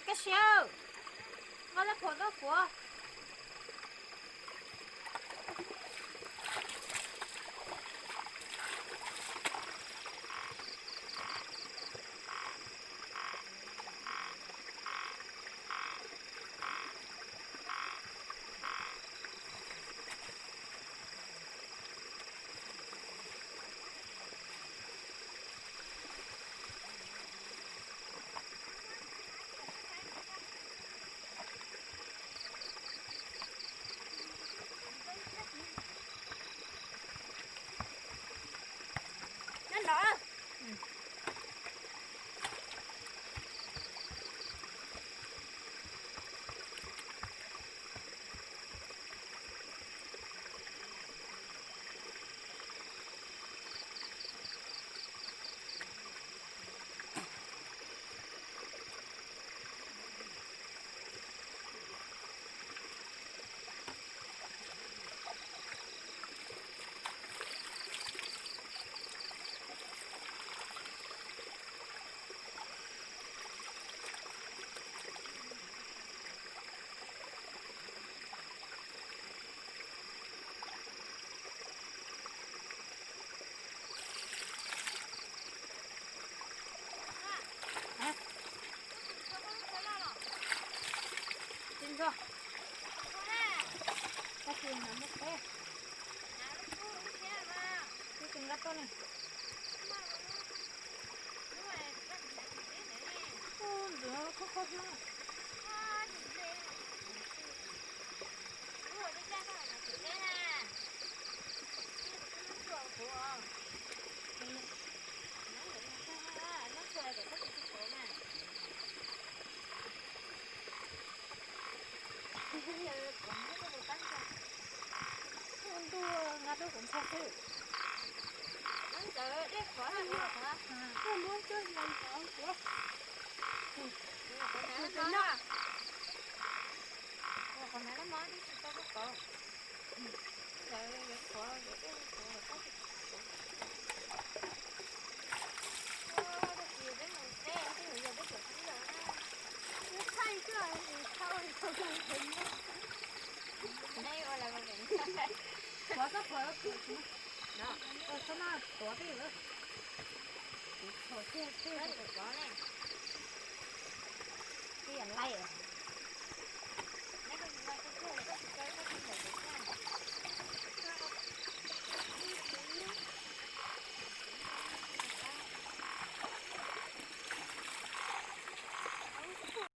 Kab siab, nqa laj phuam koj kuav. Tsis ntxhua. Tab sis no muaj peb. Twb tsis nqa tuaj ne. Ub, ntxim kho kho xwb. Ntuj, nqa tuaj kuv ntxhua xwb. Muab coj yos ntov kuv. Qhov hnav laj mov tib si tau koj qauv. Ntawd yuav qhuav yuav dej qhuav los txog. Ua, tab sis peb mus teb, peb mus yos peb cov khaub ncaws na. Thaij coj thaij ua tau. Qhuav txhob qhuav, qhuav txhob maj tuav peb lawm. Kuv qhuav kiag peb. Peb yam laij.